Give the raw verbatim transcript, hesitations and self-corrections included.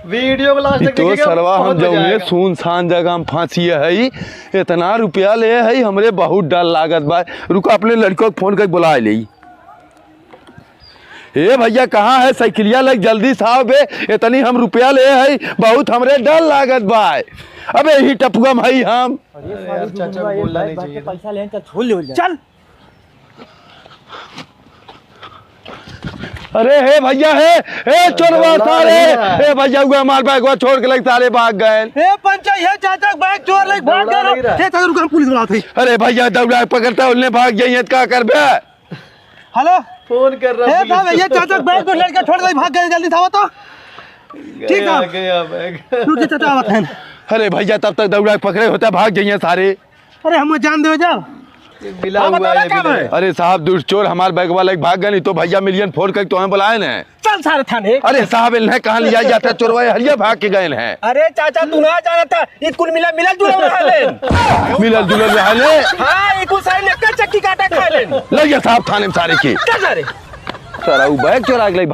वीडियो को लास्ट तक तो देखिएगा, सरवा, हम बहुत मजा जौने आएगा। सुनसान जगह हम फंसी है, इतना रुपया ले है, हमरे बहुत डर लागत बा। रुका, अपने लड़कों को फोन करके बुलाए ले। ए भैया, कहाँ है साइकिलिया? लग जल्दी से आव बे, इतनी हम रुपया ले है, बहुत हमरे डर लागत बा। अबे यही टपुआ में है हम। अरे यार, चाचा, बोलना नहीं चाहिए था। पैसा ले, चल, छोड़ ले, चल। अरे हे भैया, हे, हे चोरवा सारे, हे भैया, वो हमार बैगवा छोड़ के लग सारे भाग गए। ए पंचा, ये चाचा बैग चोर लग भाग गए। हे चाचा, रुक, हम पुलिस बुलाते हैं। अरे भैया, दौड़ा पकड़ता, उन्हें भाग जाइए, का करबे? हेलो। फोन कर रहा ए, पुलिस साहब, को। ये चाचा बैग को लड़के छोड़ के भाग गए, जल्दी से आओ तो। ठीक गया, साहब। गया बैग। रुक, ये चाचा आवत हैं। अरे भैया, तब तक दौड़ा के पकड़े होता, भाग जाइए सारे। अरे, हम जान दे जाओ। ये मिला हाँ, हुआ बता है, ना क्या मिला है। है? अरे साहब, दुष्ट चोर हमार बैगवा लेके भाग गए, नहीं तो भैया मिलियन फोन करके तुम्हें बुलाए न। चल सारे थाने। अरे साहब, इन्हें कहाँ लिया जाता है, चोरवा हलिया भाग के गए हैं। अरे चाचा, तू ना जाना था, ये कुल मिला, मिला जुला रहा ले। मिला जुला रहा ले। हाँ, ये कुल सारे लेकर चक्की काटा खा ले। लग गया साहब थाने में सारे के। चल सारे। सारा वो बैग चोरा के ले भाग